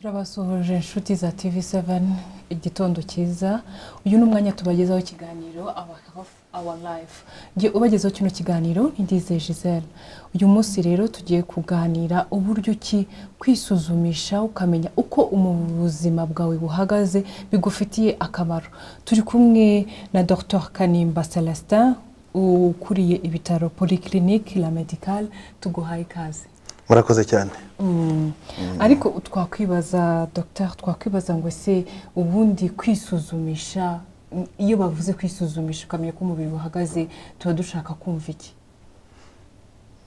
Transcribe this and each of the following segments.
Turabasuhuje inshuti za TV7, igitondo cyiza. Uyu ni umwanya tubagezaho ikiganiro Our Health, Our Life. Ngiye ubagezaho kino kiganiro ni Ndizeye Gisele. Uyu munsi rero tugiye kuganira uburyo ki kwisuzumisha ukamenya uko ubuzima bwawe buhagaze bigufitiye akamaro. Turi kumwe na Dr Kanimba Celestin, ukuriye ibitaro Polyclinique La Médicale. Tuguhaye ikaze. Murakoze cyane. Ariko twakwibaza, Dr, twakwibaza ngo ese ubundi kwisuzumisha, iyo bavuze kwisuzumisha ukamenya ko umubiri uhagaze, tuba dushaka kumva iki?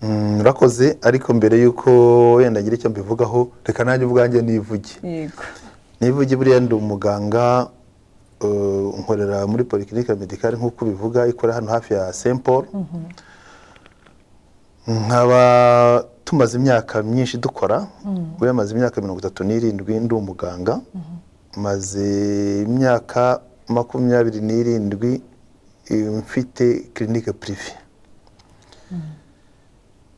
Murakoze, ariko mbere y'uko wenda ngira icyo mbivugaho, reka nanjye ubwanjye nivuge. Nivuge, buriya ndi umuganga, nkorera muri Polyclinique Médicale nk'uko bivuga, ikora hano hafi ya Saint Paul, nkaba tumaze imyaka myinshi dukora. Buriya maze imyaka 37 ndi umuganga, maze imyaka 27 mfite clinique privée.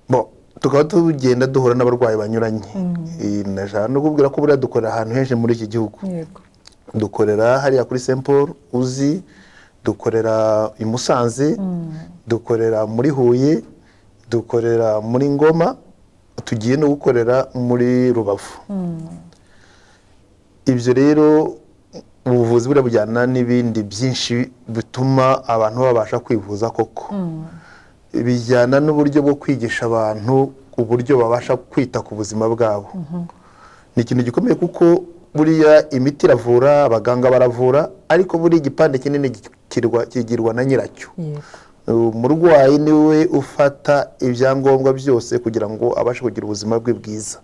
Bon, tukaba tugenda duhura n'abarwayi banyuranye. Ndashaka no kubwira ko buriya dukorera ahantu henshi muri iki gihugu. Dukorera hariya kuri Saint Paul uzi, dukorera i Musanze, dukorera muri Huye, dukorera muri Ngoma, tugiye no gukorera muri Rubavu. Ibyo rero, ubuvuzi buriya bujyana n'ibindi byinshi bituma abantu babasha kwivuza koko. Bijyana n'uburyo bwo kwigisha abantu uburyo babasha kwita ku buzima bwabo. Ni ikintu gikomeye, kuko buriya imiti iravura, abaganga baravura, ariko buriya igipande kinini kigirwa na nyiracyo. Umurwayi niwe ufata ibyangombwa byose kugira ngo abashe kugira ubuzima bwe bwiza.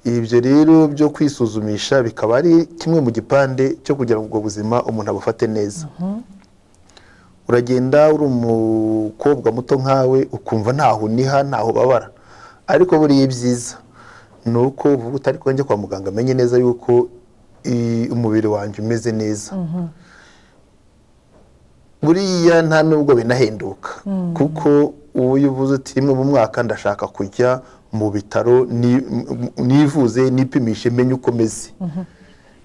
Ibyo rero byo kwisuzumisha bikaba ari kimwe mu gipande cyo kugira ngo ubwo buzima umuntu abufate neza. Uragenda uri umukobwa muto nkawe, ukumva ntaho uniha, ntaho ubabara, ariko buriya ibyiza ni uko uvuga utari njya kwa muganga amenye neza yuko umubiri wanjye umeze neza. Buriya nta nubwo binahenduka, kuko uyu uvuze uti rimwe mu mwaka ndashaka kujya mu bitaro nivuze, nipimishe, menye uko meze.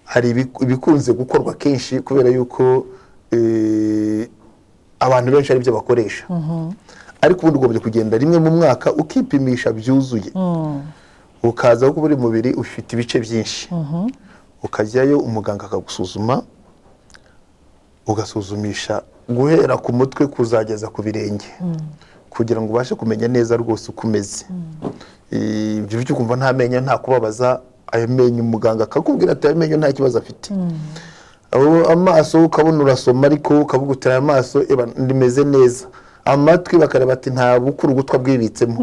Hari ibikunze gukorwa kenshi kubera yuko abantu benshi ari byo bakoresha, ariko ubundi ugombye kugenda rimwe mu mwaka ukipimisha byuzuye, ukaza, kuko buri mubiri ufite ibice byinshi, ukajyayo umuganga akagusuzuma, ugasuzumisha guhera ku mutwe kuzageza ku birenge, kugira ngo ubashe kumenya neza rwose uko umeze. Ibyo byo ukumva nta menyo, nta kubabaza, ayo menyo umuganga akakubwira ati ayo menyo nta kibazo afite. Amaso ukabona urasoma, ariko ukavuga uti aya maso eba rimeze neza. Amatwi bakareba ati nta bukuru ugutwa bwibitsemo.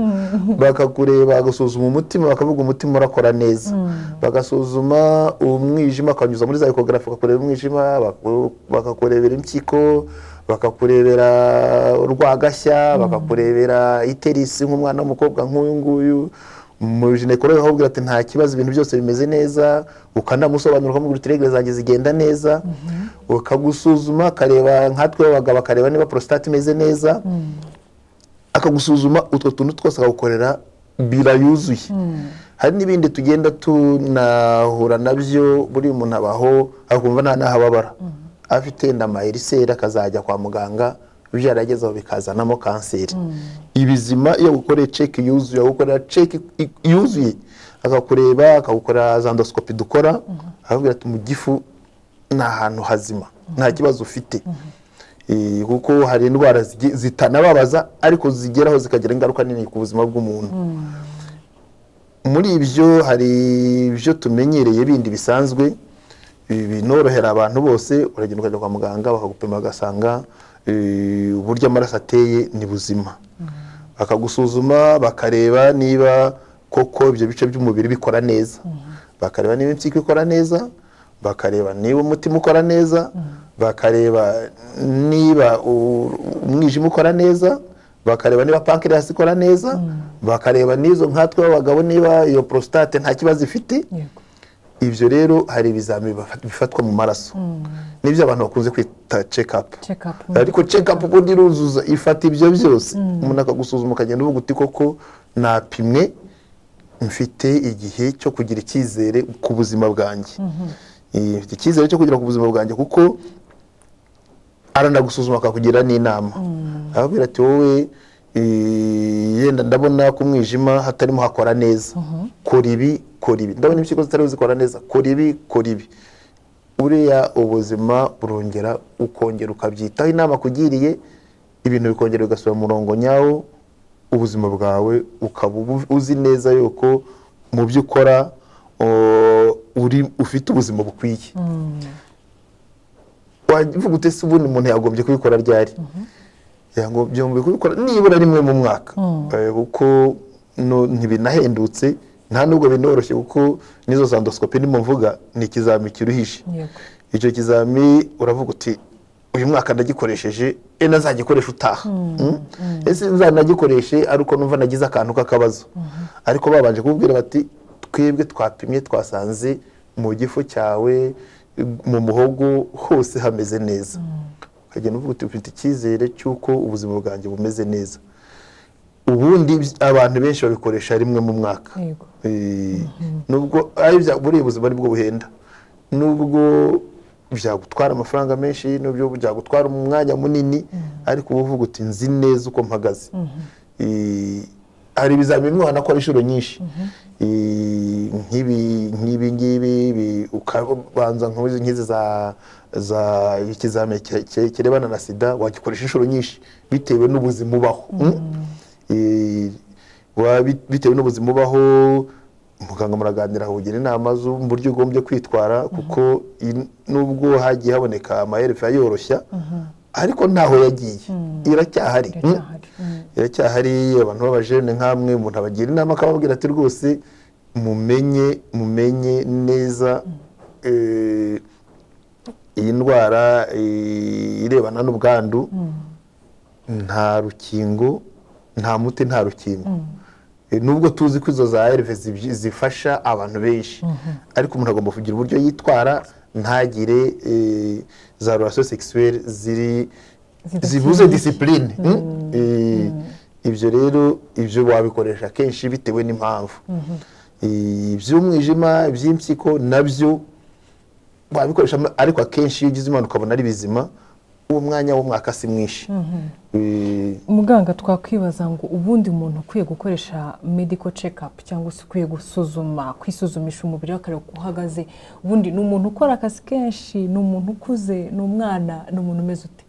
Bakakureba, bagasuzuma umutima, bakavuga umutima urakora neza. Bagasuzuma umwijima, bakanyuza muri za échographie, bakakureba umwijima, bakakurebera impyiko, bakakurebera urwagashya, bakakurebera utérus nk'umwana w'umukobwa nk'uyu nguyu. Mu gynécologue akakubwira ati nta kibazo, ibintu byose bimeze neza, ukanamusobanurira, ukamubwira uti règles zanjye zigenda neza. Ukagusuzuma, akareba nkatwe b'abagabo, akareba niba prostate imeze neza, akagusuzuma utwo tuntu twose, akagukorera bilan yuzuye. Hari n'ibindi tugenda tunahura nabyo. Buri muntu abaho akumva nta n'aho afite na ma ulcères, akazajya kwa muganga byarageze aho bikazanamo kanseri. Ibizima iyo gukoreye check yuzuye, agukorera check yuzuye, akakureba, akagukorera za endoscopie dukora, akakubwira ati mu gifu ni ahantu hazima, nta kibazo ufite. Kuko hari indwara zitanababaza ariko zigeraho zikagira ingaruka nini ku buzima bw'umuntu. Muri ibyo hari ibyo tumenyereye bindi bisanzwe binorohera abantu bose. Uragenda ukajya kwa muganga, bakagupima, bagasanga uburyo amaraso ateye ni buzima, bakagusuzuma, bakareba niba koko ibyo bice by'umubiri bikora neza, bakareba niba impyiko ikora neza, bakareba niba umutima ukora neza, bakareba niba umwijima ukora neza, bakareba niba pancreas ikora neza, bakareba n'izo nkatwe b'abagabo niba iyo prostate nta kibazo ifite. Ibyo rero hari ibizami bifatwa mu maraso, nibyo abantu bakunze kwita check up. Check up. Ariko check up ubundi iruzuza, ifata ibyo byose. Umuntu akagusuzuma, ukagenda uvuga uti koko napimwe. Mfite igihe cyo kugira icyizere ku buzima bwanjye. Mfite icyizere cyo kugira ku buzima bwanjye, kuko aranagusuzuma akakugira n'inama, akakubwira ati wowe yenda ndabona ku mwijima hatarimo hakora neza, kora ibi, kora ibi, ndabona impyiko zitariho zikora neza, kora ibi, kora ibi. Uriya ubuzima burongera ukongera ukabyitaho, inama akugiriye, ibintu bikongera bigasubira mu murongo nyawo, ubuzima bwawe ukaba uzi neza yuko mu byo ukora uri ufite ubuzima bukwiye. Wavuga ute se ubundi umuntu yagombye kubikora ryari? Yagombye kubikora nibura rimwe mu mwaka. Kuko ntibinahendutse, nta nubwo binoroshye, kuko n'izo za endoscopy ndimo mvuga ni ikizami kiruhije. Icyo kizami uravuga uti uyu mwaka ndagikoresheje, nazagikoresha utaha. Ese nzanagikoreshe ari uko numva nagize akantu k'akabazo? Ariko babanje kukubwira bati twebwe twapimye twasanze mu gifu cyawe, mu muhogo hose hameze neza. Ukagenda uvuga uti ufite icyizere cy'uko ubuzima bwanjye bumeze neza. Ubundi abantu benshi babikoresha rimwe mu mwaka. Nubwo ari buriya ubuzima aribwo buhenda, nubwo byagutwara amafaranga menshi, nubwo byagutwara umwanya munini, ariko uba uvuga uti nzi neza uko mpagaze. Hari ibizamini bimwe wanakora inshuro nyinshi, nk'ibi ngibi, ukabanza nk'izi za ikizamini kirebana na sida, wagikoresha inshuro nyinshi bitewe n'ubuzima ubaho. Bitewe n'ubuzima ubaho, muganga muraganira akakugira inama z'uburyo ugombye kwitwara, kuko nubwo hagiye haboneka amaherezo ayoroshya, ariko ntaho yagiye, iracyahari. Iracyahari. Abantu b'abajene nk'amwe, umuntu abagira inama akababwira ati rwose mumenye neza iyi ndwara irebana n'ubwandu, nta rukingo, nta muti, nta rukingo. Nubwo tuzi ko izo za ARV zifasha abantu benshi, ariko umuntu agomba kugira uburyo yitwara, ntagire za relations sexuelles ziri zibuze discipline. Ibyo rero ibyo wabikoresha kenshi bitewe n'impamvu. Iby'umwijima, iby'impyiko nabyo wabikoresha, ariko akenshi iyo ugize Imana ukabona ari bizima, uwo mwanya w'umwaka si mwinshi. Muganga, twakwibaza ngo ubundi umuntu ukwiye gukoresha medical check up cyangwa se ukwiye gusuzuma, kwisuzumisha umubiri we akareba uko uhagaze, ubundi ni umuntu ukora akazi kenshi, ni umuntu ukuze, ni umwana, ni umuntu umeze ute?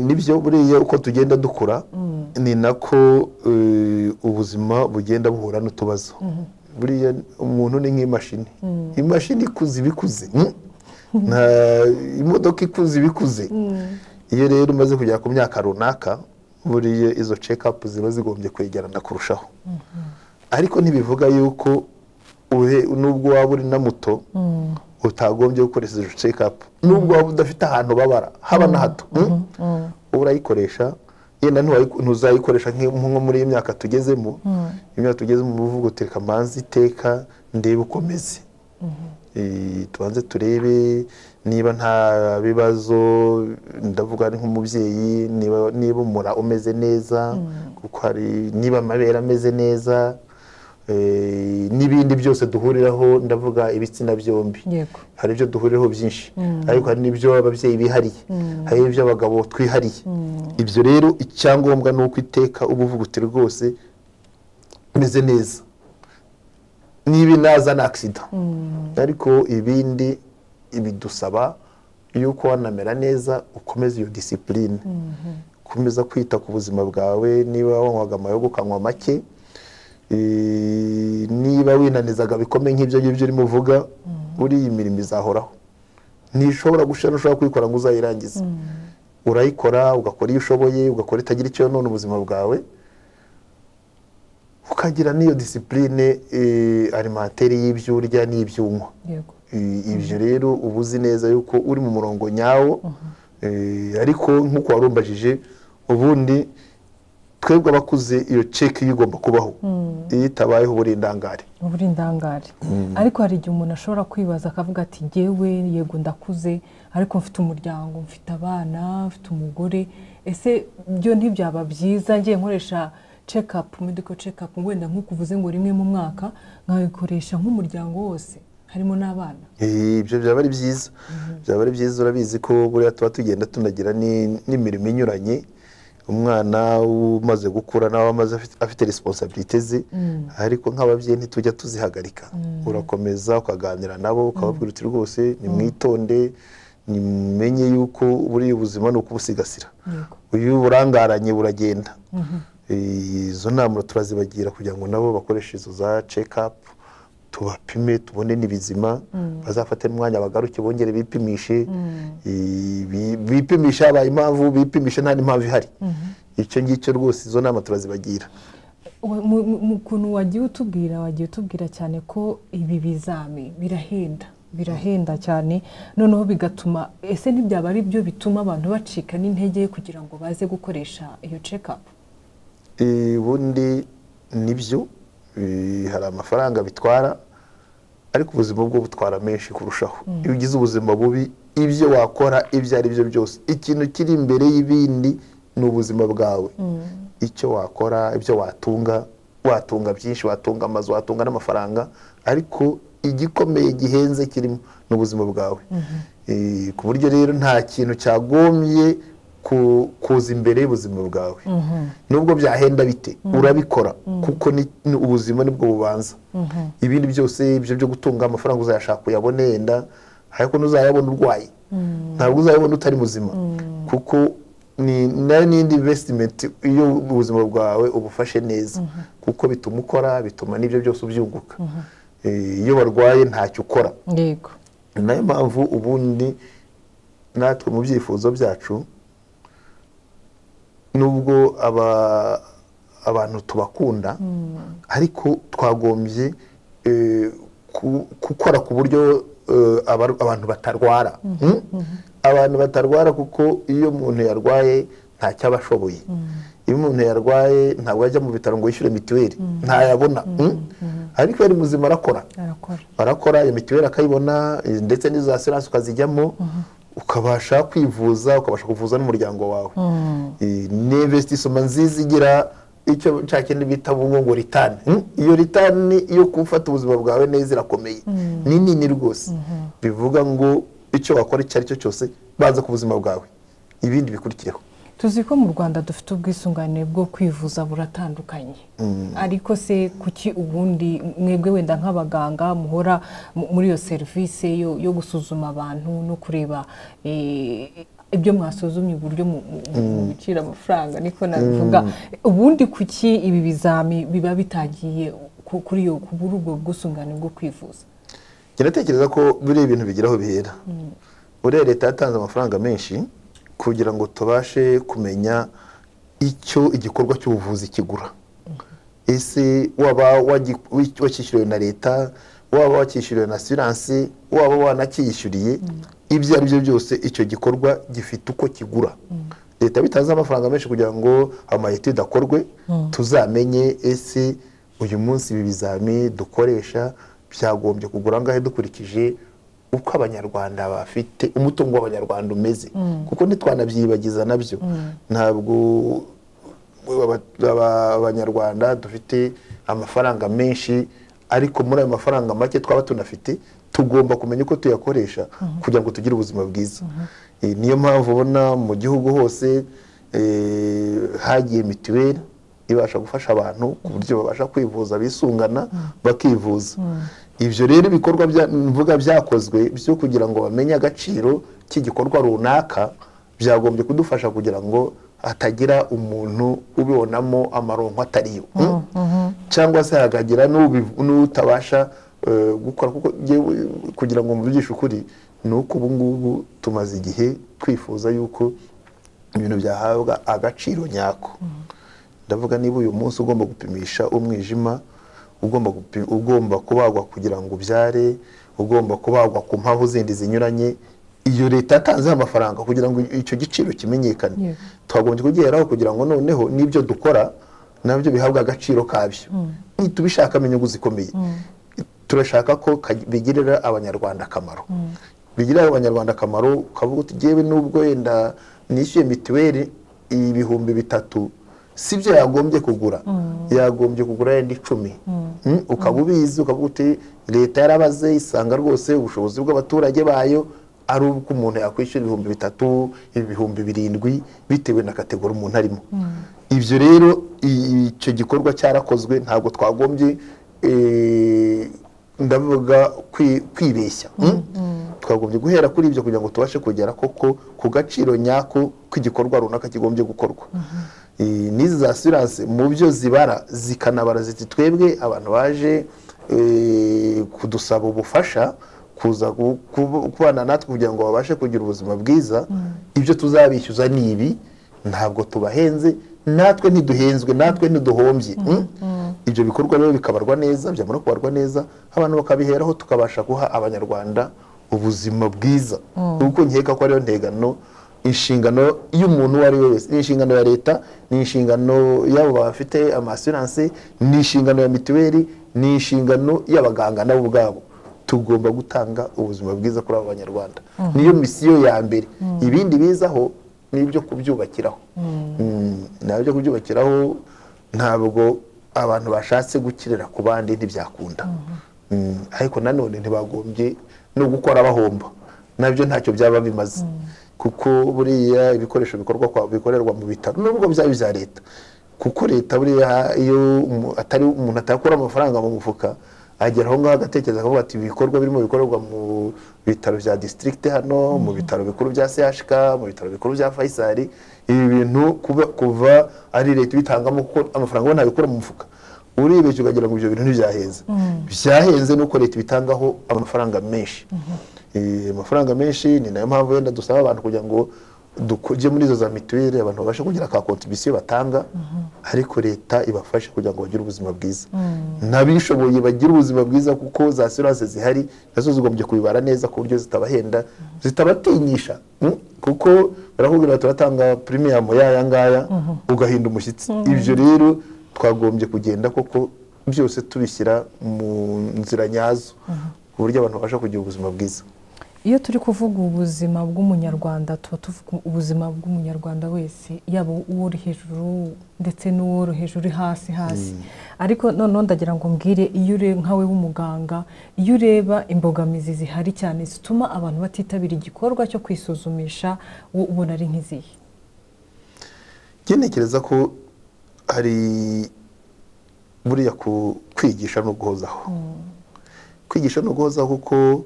Nibyo, buriya uko tugenda dukura ni nako ubuzima bugenda buhura n'utubazo. Buriya umuntu ni nk'imashini, imashini ikuze iba ikuze. Imodoka ikuze iba ikuze. Iyo rero umaze kugera ku myaka runaka, buriya izo check up ziba zigombye kwegerana kurushaho. Ariko ntibivuga yuko nubwo waba uri na muto utagombye gukoresha izo check up, nubwo waba udafite ahantu babara haba na hato, urayikoresha. Yenda ntuzayikoresha nko muri iyi myaka tugezemo. Imyaka tugezemo uvuga uti reka mbanze iteka ndebe uko meze. Tubanze turebe niba nta bibazo, ndavuga ari nk'umubyeyi, niba umura umeze neza, kuko hari niba amabere ameze neza, n'ibindi byose duhuriraho, ndavuga ibitsina byombi. Hari ibyo duhuriraho byinshi, ariko hari n'ibyo ababyeyi bihariye, hari n'ibyo abagabo twihariye. Ibyo rero icyangombwa ni uko iteka uba uvuga uti rwose meze neza, niba inaza ni accident. Ariko ibindi bidusaba yuko wanamera neza ukomeza iyo discipline, ukomeza kwita ku buzima bwawe. Niba wanywaga amayoga ukanywa make, niba winanizaga bikomeye nk'ibyo ngibyo urimo uvuga, buriya imirimo izahoraho, ntishobora gushira, ntushobora kuyikora ngo uzayirangize. Urayikora ugakora iyo ushoboye, ugakora itagira icyo yonona ubuzima bwawe, ukagira n'iyo discipline alimentaire y'ibyo urya n'ibyo unywa. Ibyo rero uba uzi neza yuko uri mu murongo nyawo. Ariko nk'uko warumbajije, ubundi twebwe abakuze iyo check yo igomba kubaho, iyo itabayeho uba uri indangare. Uba uri indangare. Ariko hari igihe umuntu ashobora kwibaza akavuga ati jyewe yego ndakuze, ariko mfite umuryango, mfite abana, mfite umugore, ese byo ntibyaba byiza ngiye nkoresha check up, medical check up, wenda nk'uko uvuze ngo rimwe mu mwaka, nkabikoresha nk'umuryango wose harimo n'abana? Ibyo byaba ari byiza, byaba ari byiza. Urabizi ko buriya tuba tugenda tunagira n'imirimo inyuranye. Umwana umaze gukura nawe amaze afite responsabilité ze, ariko nk'ababyeyi ntitujya tuzihagarika. Urakomeza ukaganira nabo, ukababwira uti rwose nimwitonde, nimumenye yuko buriya ubuzima ni ukubusigasira, uyu burangaranye buragenda. Izo nama turazibagira kugira ngo nabo bakoreshe izo za check up, tubapime tubone n'ibizima, bazafate n'umwanya bagaruke bongere bipimishe. Bipimishe habaye impamvu, bipimishe nta n'impamvu ihari. Icyo ngicyo rwose izo nama turazibagira. Mu kuntu wagiye utubwira cyane ko ibi bizami birahenda, birahenda cyane, noneho bigatuma, ese ntibyaba ari byo bituma abantu bacika n'intege kugira ngo baze gukoresha iyo check up? Ubundi nibyo, hari amafaranga bitwara, ariko ubuzima bwo butwara menshi kurushaho. Iyo ugize ubuzima bubi, ibyo wakora ibyo ari byo byose, ikintu kiri imbere y'ibindi ni ubuzima bwawe. Icyo wakora, ibyo watunga, watunga byinshi, watunga amazu, watunga n'amafaranga, ariko igikomeye gihenze kirimo ni ubuzima bwawe. Ku buryo rero nta kintu cyagombye kuza imbere y'ubuzima bwawe. Nubwo byahenda bite, urabikora, kuko ni ubuzima nibwo bubanza ibindi byose. Ibyo byo gutunga amafaranga uzayashaka uyabone yenda, ariko ntuzayabona urwaye, ntabwo uzayabona utari muzima, kuko ni nayo n'indi investment iyo ubuzima bwawe ubufashe neza, kuko bituma ukora, bituma n'ibyo byose ubyunguka. Iyo warwaye ntacyo ukora. Ni nayo mpamvu ubundi natwe mu byifuzo byacu, nubwo abantu tubakunda, ariko twagombye gukora ku buryo abantu batarwara. Abantu batarwara, kuko iyo umuntu yarwaye ntacyo aba ashoboye. Iyo umuntu yarwaye ntabwo ajya mu bitaro ngo yishyure mituweli, ntayabona. Ariko iyo ari muzima arakora. Arakora. Barakora, iyo mituweli akayibona, ndetse n'izo assurance ukazijyamo, ukabasha kwivuza, ukabasha kuvuza n'umuryango wawe. Ni investissement nziza igira icyo cya kindi bita bungo ngo return. Iyo return yo gufata ubuzima bwawe neza irakomeye, ni nini rwose. Bivuga ngo icyo wakora icyo ari cyo cyose, banza ku buzima bwawe, ibindi bikurikireho. Tuzi ko mu Rwanda dufite ubwisungane bwo kwivuza buratandukanye, ariko se kuki ubundi mwebwe wenda nk'abaganga muhora muri iyo serivisi yo gusuzuma abantu no kureba ibyo mwasuzumye, uburyo mubicira amafaranga, niko nabivuga, ubundi kuki ibi bizami biba bitagiye kuri ubwo bwisungane bwo kwivuza? Njye ndatekereza ko buriya ibintu bigira aho bihera. Buriya leta yatanze amafaranga menshi kugira ngo tubashe kumenya icyo igikorwa cy'ubuvuzi kigura. Ese waba wakishyuriwe na leta, waba wakishyuriwe na assurance, waba wanacyiyishyuriye, ibyo ari byo byose icyo gikorwa gifite uko kigura. Leta bitanze amafaranga menshi kugira ngo ama études akorwe, tuzamenye ese uyu munsi ibi bizami dukoresha byagombye kugura angahe, dukurikije uko Abanyarwanda bafite umutungo w'Abanyarwanda umeze, kuko ntitwanabyibagiza nabyo, ntabwo Abanyarwanda dufite amafaranga menshi, ariko muri ayo mafaranga make twaba tunafite tugomba kumenya uko tuyakoresha kugira ngo tugire ubuzima bwiza. Niyo mpamvu ubona mu gihugu hose hagiye mituweli ibasha gufasha abantu ku buryo babasha kwivuza, bisungana bakivuza. Ibyo rero ibikorwa mvuga byakozwe byo kugira ngo bamenye agaciro k'igikorwa runaka byagombye kudufasha kugira ngo hatagira umuntu ubibonamo amaronko atariyo, Cyangwa se hakagira n'utabasha gukora, kuko njyewe kugira ngo mvugishe ukuri ni uko ubu ngubu tumaze igihe twifuza yuko ibintu byahabwa agaciro nyako. Ndavuga niba uyu munsi ugomba gupimisha umwijima, ugomba kubagwa kugira ngo ubyare, ugomba kubagwa ku mpamvu zindi zinyuranye, iyo leta yatanzeho amafaranga kugira ngo icyo giciro kimenyekane, twagombye kugeraho kugira ngo noneho n'ibyo dukora nabyo bihabwe agaciro kabyo. Nitubishakamo inyungu zikomeye, turashaka ko bigirira Abanyarwanda akamaro, bigirira Abanyarwanda akamaro. Ukavuga uti jyewe nubwo wenda nishyuye mituweli 3000. sibyo yagombye kugura, yagombye kugura yenda 10. Ukaba ubizi ukavuga uti leta yarabaze isanga rwose ubushobozi bw'abaturage bayo ari uko umuntu yakwishyura 3000, 7000 bitewe na kategori umuntu arimo. Ibyo rero icyo gikorwa cyarakozwe, ntabwo twagombye ndavuga kwibeshya. Twagombye guhera kuri ibyo kugira ngo tubashe kugera koko ku gaciro nyako k'igikorwa runaka kigombye gukorwa. N'izi za assurance mu byo zibara zikanabara ziti twebwe abantu baje kudusaba ubufasha kuza kubana natwe kugira ngo babashe kugira ubuzima bwiza, ibyo tuzabishyuza ni ibi, ntabwo tubahenze, natwe ntiduhenzwe, natwe ntiduhombye. Ibyo bikorwa rero bikabarwa neza, byamara kubarwa neza abantu bakabiheraho, tukabasha guha abanyarwanda ubuzima bwiza. Kuko nkeka ko ariyo ntegano, inshingano y'umuntu uwo ari we wese, ni inshingano ya leta, ni inshingano y'abo bafite ama-assurance, ni inshingano ya mituweli, ni inshingano y'abaganga nabo ubwabo. Tugomba gutanga ubuzima bwiza kuri abo banyarwanda, niyo misiyo ya mbere. Ibindi bizaho ni ibyo kubyubakiraho. Nabyo kubyubakiraho ntabwo abantu bashatse gukirira ku bandi ntibyakunda. Ariko nanone ntibagombye no gukora bahomba, nabyo ntacyo byaba bimaze. Kuko buriya ibikoresho bikorerwa mu bitaro nubwo byaba ibya leta, kuko leta buriya iyo atari umuntu atakura amafaranga mu mufuka agera aho ngaho agatekereza akavuga ati ibikorwa birimo bikorerwa mu bitaro bya district hano, mu bitaro bikuru bya CHK, mu bitaro bikuru bya Faisal, ibi bintu kuva ari leta bitangamo kuko amafaranga ntabikura mu mufuka, uribeshye ukagira ngo ibyo bintu ntibyahenze. Byahenze nuko leta ibitangaho amafaranga menshi. Amafaranga menshi, ni nayo mpamvu wenda dusaba abantu kugira ngo dukujye muri izo za mituweli, abantu babashe kugira ka contribution batanga, ariko leta ibafashe kugira ngo bagire ubuzima bwiza. N'abishoboye bagire ubuzima bwiza, kuko za assurance zihari nazo zigombye kubibara neza ku buryo zitabahenda, zitabatinyisha. Kuko barakubwira turatanga premium yaya ngaya ugahinda umushyitsi. Ibyo rero twagombye kugenda koko byose tubishyira mu nzira nyazo ku buryo abantu babasha kugira ubuzima bwiza. Iyo turi kuvuga ubuzima bw'umunyarwanda tuba tuvuga ubuzima bw'umunyarwanda wese, yaba uwo uri hejuru ndetse n'uwo uri hejuru hasi hasi. Ariko noneho ndagira ngo mbwire, iyo uri nkawe w'umuganga, iyo ureba imbogamizi zihari cyane zituma abantu batitabira igikorwa cyo kwisuzumisha, wo ubona ari nk'izihe? Ntekereza ko hari buriya kwigisha no guhozaho. Kwigisha no guhozaho kuko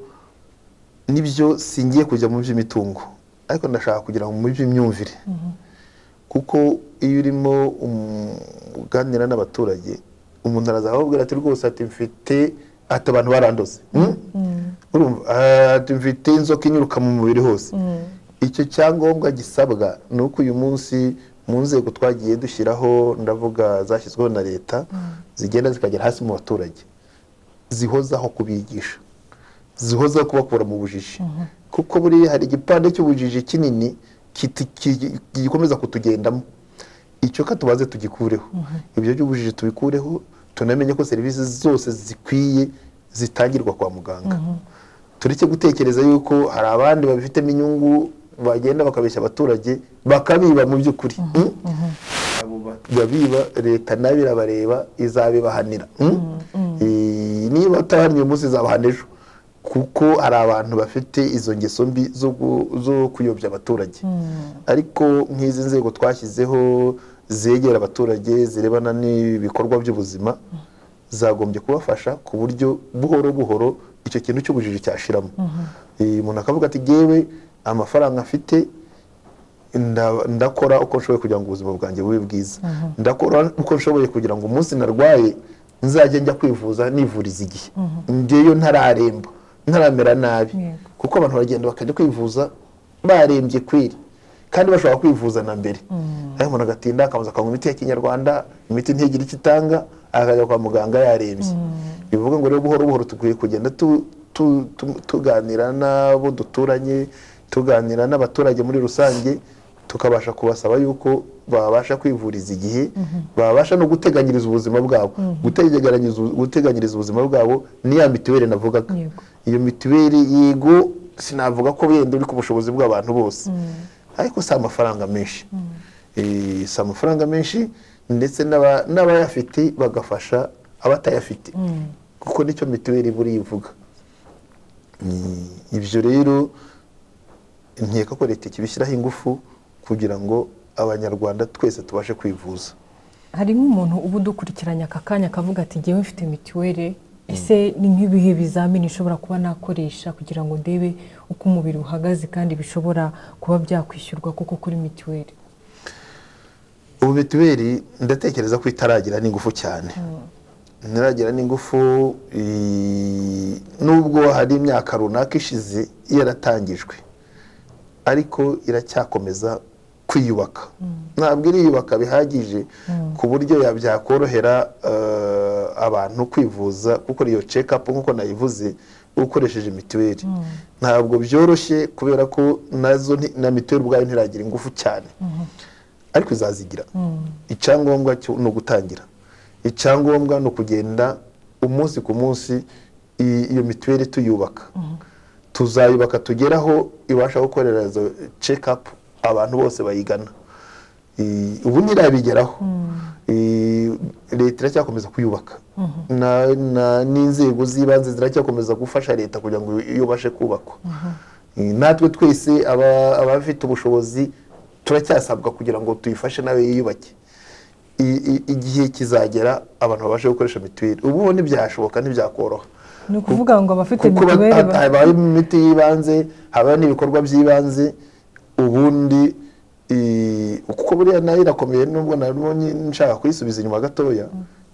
nibyo singiye kujya mu by'imitungo, ariko ndashaka kugira ngo mu by'imyumvire. Kuko iyo urimo uganira n'abaturage, umuntu araza akababwira ati rwose ati mfite, ati abantu barandoze, urumva ati mfite inzoka inyuruka mu mubiri hose. Icyo cyangombwa gisabwa ni uko uyu munsi mu nzego twagiye dushyiraho, ndavuga zashyizweho na leta, zigenda zikagera hasi mu baturage, zihozaho kubigisha, zihozaho kubakura mu bujiji. Kuko buriya hari igipande cy'ubujiji kinini gikomeza kutugendamo, icyo katubaze tugikureho. Ibyo by'ubujiji tubikureho, tunamenye ko serivisi zose zikwiye zitangirwa kwa muganga. Tureke gutekereza yuko hari abandi babifitemo inyungu bagenda bakabeshya abaturage bakabiba. Mu by'ukuri abo babiba leta nayo irabareba, izabibahanira. Niba utabahannye uyu munsi izabahana ejo, kuko hari abantu bafite izo ngeso mbi zo kuyobya abaturage. Ariko nk'izi nzego twashyizeho zegera abaturage, zirebana n'ibikorwa by'ubuzima, zagombye kubafasha ku buryo buhoro buhoro icyo kintu cy'ubujiji cyashiramo. Umuntu akavuga ati gewe amafaranga afite ndakora uko nshoboye kugira ngo ubuzima bwanjye bube bwiza, ndakora uko nshoboye kugira ngo umunsi narwaye nzajye njya kwivuza nivuriza igihe, ngeyo ntararemba, ntaramera nabi. Kuko abantu baragenda bakajya kwivuza barembye kwiri, kandi bashobora kwivuza na mbere. Ariko umuntu agatinda akabanza akanywa imiti ya kinyarwanda, imiti ntigire icyo itanga, akajya kwa muganga yarembye. Bivuga ngo rero buhoro buhoro dukwiye kugenda tuganira n'abo duturanye, tuganira n'abaturage muri rusange, tukabasha kubasaba yuko babasha kwivuriza igihe, babasha no guteganyiriza ubuzima bwabo. Guteganyiriza ubuzima bwabo ni ya mituweli navugaga. Iyo mituweli, yego sinavuga ko wenda uri ku bushobozi bw'abantu bose, ariko si amafaranga menshi. Si amafaranga menshi. ndetse n'abayafite bagafasha abatayafite, kuko nicyo mituweli buriya ivuga. Ibyo rero nkeka ko leta ikibishyiraho ingufu kugira ngo Abanyarwanda twese tubashe kwivuza. Hari nk'umuntu uba udukurikiranye aka kanya akavuga ati ngewe mfite mituweli, ese ni nk'ibihe bizamini nshobora kuba nakoresha kugira ngo ndebe uko umubiri uhagaze kandi bishobora kuba byakwishyurwa kuko kuri mituweli? Ubu mituweli ndatekereza ko itaragira n'ingufu cyane, ntiragira n'ingufu, nubwo hari imyaka runaka ishize yaratangijwe, ariko iracyakomeza kwiyubaka. Ntabwo iriyubaka bihagije ku buryo byakorohera abantu kwivuza, kuko iyo check up nk'uko nayivuze ukoresheje mituweli ntabwo byoroshye, kubera ko nazo na mituweli ubwayo ntiragira ingufu cyane, ariko izazigira. Icyangombwa ni ugutangira, icyangombwa ni ukugenda umunsi ku munsi iyo mituweli tuyubaka. Tuzayubaka tugeraho ibasha gukorera izo check up abantu bose bayigana. Ubu ntirabigeraho, leta iracyakomeza kuyubaka, n'inzego z'ibanze ziracyakomeza gufasha leta kugira ngo yubashe kubakwa. Natwe twese abafite ubushobozi turacyasabwa kugira ngo tuyifashe nawe yiyubake. Igihe kizagera abantu babashe gukoresha mituweli. Ubu ntibyashoboka, ntibyakoroha. Ni ukuvuga ngo abafite mituweli habaho imiti y'ibanze, habaho n'ibikorwa by'ibanze, ubundi kuko buriya nayo irakomeye, nubwo nabonye nshaka kuyisubiza inyuma gatoya,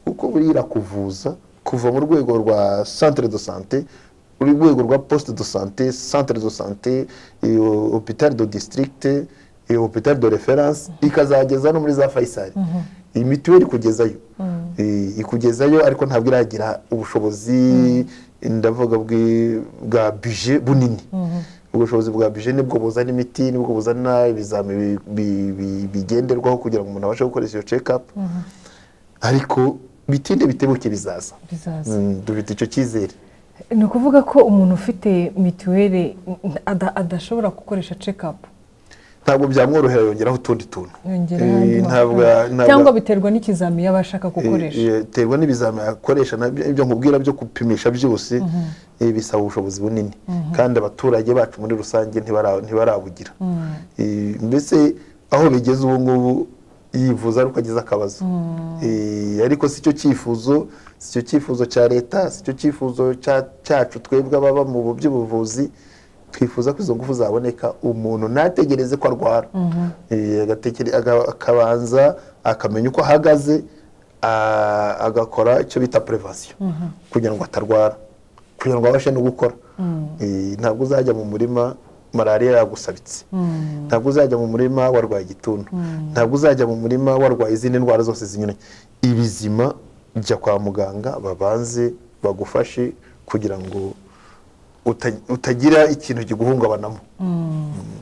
kuko buriya irakuvuza kuva mu rwego rwa centre de santé, urwego rwa poste de santé, centre de santé, hôpital de district, hôpital de référence, ikazageza no muri za Faisal. Iyi mituweli ikugezayo, ikugezayo, ariko ntabwo iragira ubushobozi, ndavuga bwa budget bunini. Ubushobozi bwa budget nibwo buzana imiti, nibwo buzana ibizami bigenderwaho kugira ngo umuntu abashe gukoresha iyo check up, ariko bitinde bitebuke bizaza. Dufite icyo cyizere. Ni ukuvuga ko umuntu ufite mituweli adashobora gukoresha check up? Ntabwo byamworohera, yongeraho utundi tuntu. Cyangwa biterwa n'ikizami yaba ashaka gukoresha? Biterwa n'ibizami akoresha, ibyo nkubwira byo gupimisha byose bisaba ubushobozi bunini, kandi abaturage bacu muri rusange ntibarabugira. Mbese aho bigeze ubu ngubu yivuza ariko agize akabazo, ariko si cyo cyifuzo, si cyo cyifuzo cya leta, si cyo cyifuzo cyacu twebwe ababa mu by'ubuvuzi. Twifuza ko izo ngufu zaboneka, umuntu ntategereze ko arwara, akabanza akamenya uko ahagaze, agakora icyo bita prévention kugira ngo atarwara, kugira ngo abashe no gukora. Ntabwo uzajya mu murima malariya yagusabitse, ntabwo uzajya mu murima warwaye igituntu, ntabwo uzajya mu murima warwaye izindi ndwara zose zinyuranye. Ibizima, jya kwa muganga babanze bagufashe kugira ngo utagira ikintu kiguhungabanamo.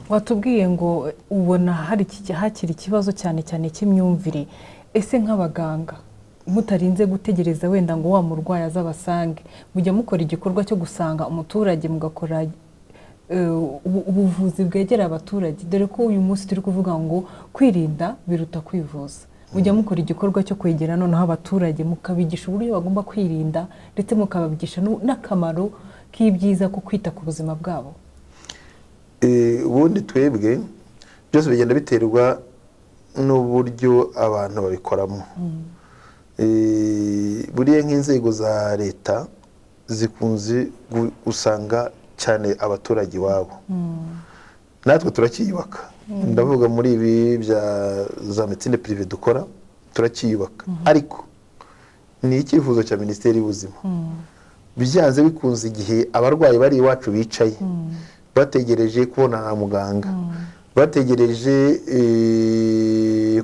Watubwiye ngo ubona hari hakiri ikibazo cyane cyane cy'imyumvire. Ese nk'abaganga mutarinze gutegereza wenda ngo wa murwayi azabasange, mujya mukora igikorwa cyo gusanga umuturage, mugakora ubuvuzi bwegera abaturage, dore ko uyu munsi turi kuvuga ngo kwirinda biruta kwivuza? Mujya mukora igikorwa cyo kwegera noneho abaturage, mukabigisha uburyo bagomba kwirinda, ndetse mukababigisha n'akamaro k'ibyiza ko kwita ku buzima bwabo? Ubundi twebwe byose bigenda biterwa n'uburyo abantu babikoramo. Buriya nk'inzego za leta zikunze usanga cyane abaturage iwabo, natwe turacyiyubaka. Ndavuga muri ibi bya za médecine privée dukora, turacyiyubaka, ariko ni icyifuzo cya Minisiteri y'Ubuzima, byanze bikunze igihe abarwayi bari iwacu bicaye bategereje kubona na muganga, bategereje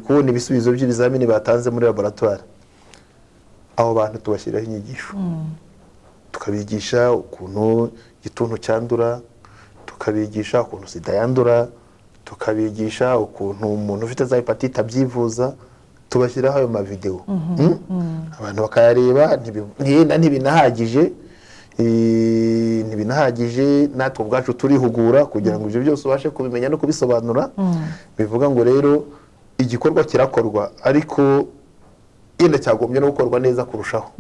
kubona ibisubizo by'ibizamini batanze muri laboratoire, abo bantu tubashyiraho inyigisho, tukabigisha ukuntu igituntu cyandura, tukabigisha ukuntu sida yandura, tukabigisha ukuntu umuntu ufite za hépatite abyivuza. Tubashyiraho ayo mavidewo, abantu bakayareba. Ntibinahagije, ntibinahagije, natwe ubwacu turihugura kugira ngo ibyo byose ubashe kubimenya no kubisobanura. Bivuga ngo rero igikorwa kirakorwa, ariko Yenda cyagombye no gukorwa neza kurushaho.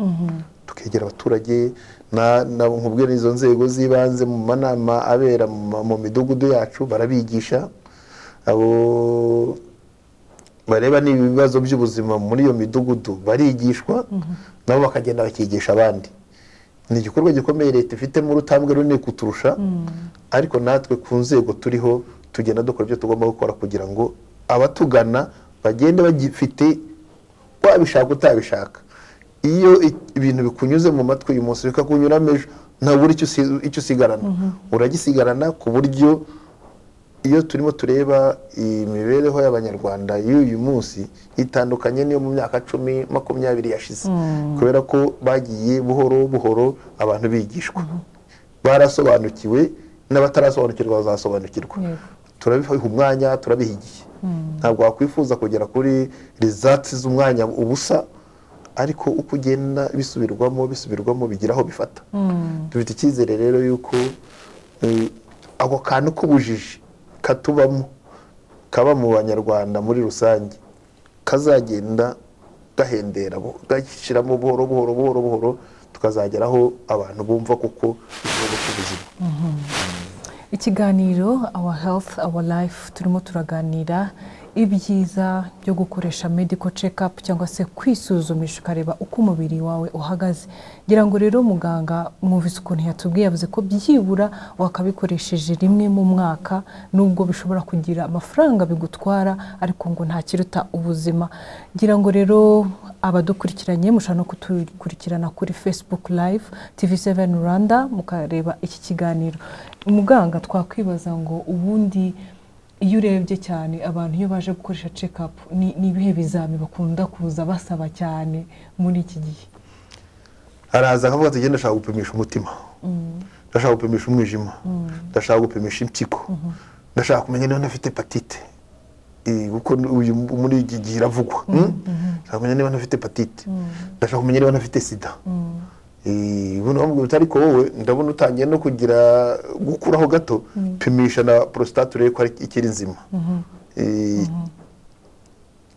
Tukegera abaturage na nkubwira izo nzego z'ibanze mu manama abera mu midugudu yacu, barabigisha abo bareba n'ibibazo by'ubuzima muri iyo midugudu, barigishwa nabo bakagenda bakigisha abandi. Ni igikorwa gikomeye leta ifitemo urutambwe runini kuturusha, ariko natwe ku nzego turiho tugenda dukora ibyo tugomba gukora kugira ngo abatugana bagende bagifite, wabishaka utabishaka. Iyo ibintu bikunyuze mu matwi uyu munsi bikakunyuramo ejo, ntabura icyo usigarana, uragisigarana. Ku buryo iyo turimo tureba imibereho y'Abanyarwanda y'uyu munsi itandukanye n'iyo mu myaka 10, 20 yashize, kubera ko bagiye buhoro buhoro abantu bigishwa, barasobanukiwe, n'abatarasobanukirwa bazasobanukirwa. Turabiha umwanya, turabihigiye. Ntabwo wakwifuza kugera kuri results z'umwanya ubusa, ariko uko ugenda bisubirwamo bisubirwamo bigira aho bifata. Dufite icyizere rero yuko ako kantu k'ubujiji katubamo, kaba mu Banyarwanda muri rusange, kazagenda gahendera, gashyiramo buhoro buhoro buhoro buhoro, tukazageraho abantu bumva kuko ikibazo cy'ubuzima. Ikiganiro Our Health Our Life, turimo turaganira ibyiza byo gukoresha medical check up cyangwa se kwisuzumisha ukareba uko umubiri wawe uhagaze. Ngira ngo rero muganga mwumvise ukuntu yatubwiye, yavuze ko byibura wakabikoresheje rimwe mu mwaka, nubwo bishobora kugira amafaranga bigutwara, ariko ngo nta kiruta ubuzima. Ngira ngo rero abadukurikiranye mushobora no kudukurikirana kuri Facebook Live TV7 Rwanda mukareba iki kiganiro. Muganga, twakwibaza ngo ubundi iyo urebye cyane abantu iyo baje gukoresha check up, ni ibihe bizami bakunda kuza basaba cyane muri iki gihe? Araza akavuga ati: "Genda, ndashaka gupimisha umutima, ndashaka gupimisha umwijima, ndashaka gupimisha impyiko, ndashaka kumenya niba ntafite hépatite." Kuko uyu muri iki gihe iravugwa. Ndashaka kumenya niba ntafite hépatite, ndashaka kumenya niba ntafite sida. Ubundi bamubwira uti: "Ariko wowe ndabona utangiye no kugira gukuraho gato, pimisha na prostate urebe ko ari ikiri nzima.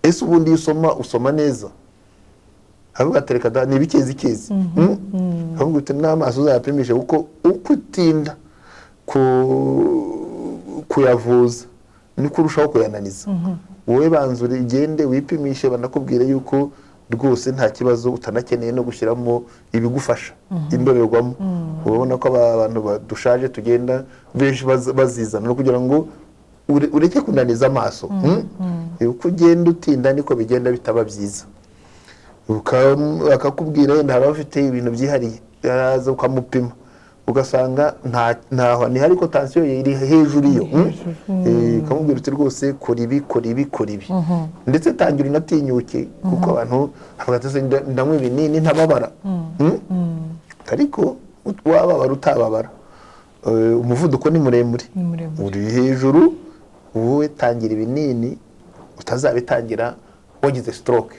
Ese ubundi iyo usoma, usoma neza?" Avuga ati: "Reka da, ni ibikezi kezi." Avuga uti: "N'amaso uzayapimishe, kuko uko utinda kuyavuza niko urushaho kuyananiza. Wowe banza ugende wipimishe, banakubwire yuko rwose nta kibazo, utanakeneye no gushyiramo ibigufasha indorerwamo." Urabona ko abantu dushaje tugenda benshi bazizana no kugira ngo ureke kunaniza amaso. Uko ugenda utinda niko bigenda bitaba byiza. Bakakubwira wenda hari abafite ibintu byihariye, araza ukamupima ugasanga ntaho ni, ariko tansiyo ye iri hejuru iyo. Ukamubwira uti: "Rwose kora ibi, kora ibi, kora ibi, ndetse tangira unatinyuke," kuko abantu bavuga ati: "Se ndanywa ibinini ntababara?" Ariko wababara utababara, umuvuduko ni muremure. Ni muremure. Uri hejuru. Wowe tangira ibinini, utazabitangira wagize stroke.